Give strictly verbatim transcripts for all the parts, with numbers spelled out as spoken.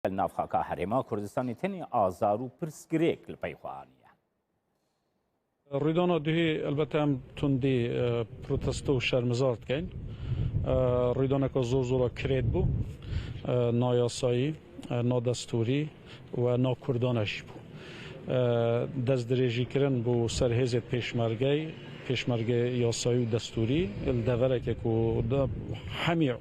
Li nav xaka Herêma Kurdistanê tenê azar û pirsgirêk li pey xwe aniye. Rûdana duhî elbette em tundî e, protesto û şermizar dikeyn. E, Rûdaneka zor zora kirêt bû, e, nayasayî, e, nadestûrî û nakurdan jî bû. E, Destdirêjîkirin bû ser hêzê pêşmergey, pêşmergê yasayî û destûrî, li devereke ku de hemî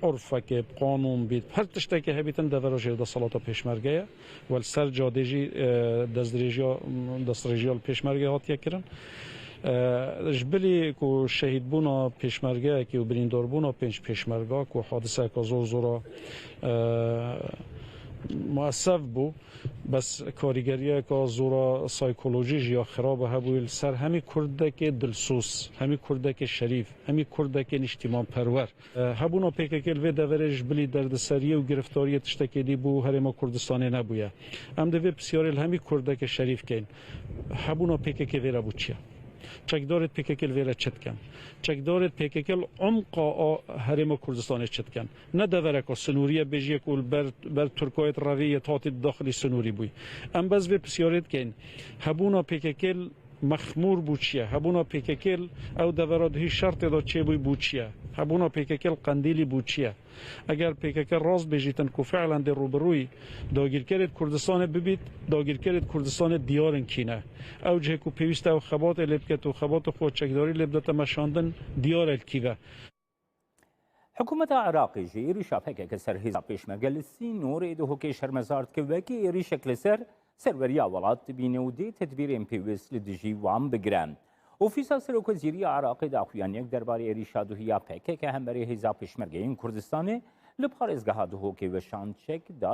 urfekê, qanûn bît, her tiştekê hebîtin devera jêr desthilata pêşmerge ye. Wel ser cadê jî e, destdirêjiya, destdirêjiya li pêşmerge hatiye kirin. E, Ji bilî ku şehîdbûna pêşmergeyekî û birîndarbûna pênc pêşmerga ku hadiseyeka zor zora e, muesef bû, bes karîgeriyeka zora saykolojî jî ya xirabe hebûyê li ser hemî kurdekê dilsoz, hemî kurdekê şerîf, hemî kurdekê nîştîmanperwer. E, Hebûna P K K li vê deverê ji bilî derdiseriyê û giriftariyê tiştekê dî bo Herêma Kurdistanê nebûye. Em dê vê pisyarê li hemî kurdekê şerîf keyn. Hebûna P K K vê re bû çi ye? Çekdarêt P K K li vê re çi dikin? Çekdarêt P K K li umqa a Herêma Kurdistanê çi dikin? Ne devereka sinûrî ye, bêjiyê ku li ber, ber Tirkayêt revî yê hatî daxilî sinûrî bûyî. Em bes vê pisyarê dikeyn. Hebûna P K K mexmûr bû çi ye? Hebûna P K K ew devera duhî şertê de çêbûyî bû çi ye? Hebûna P K K li Qendîlî bû çi ye? Eger P K K rast bêjîtin ku fiilen dê rûbirûyî dagîrkerêt Kurdistanê bibît, dagîrkerêt Kurdistanê diyar in kî ne. Ew cihê ku pêwîst e ew xebatê lê biket û xebata xwe çekdarî lê bidete meşandin, diyar e li kî ve. Hikûmeta Iraqê jî êrîşa P K K ser hêza pêşmerge li sînorê Duhokê şermezar dike, wekî êrîşek li ser serweriya welat dibîne û dê tedbîrên pêwist li dijî wan bigire. Ofîsa Serokwezîrî ya Iraqê daxuyaniyek derbarê êrîşa duhî ya P K K hemberî hêza pêşmergeyên Kurdistanê li parêzgeha Duhokê weşand, çek da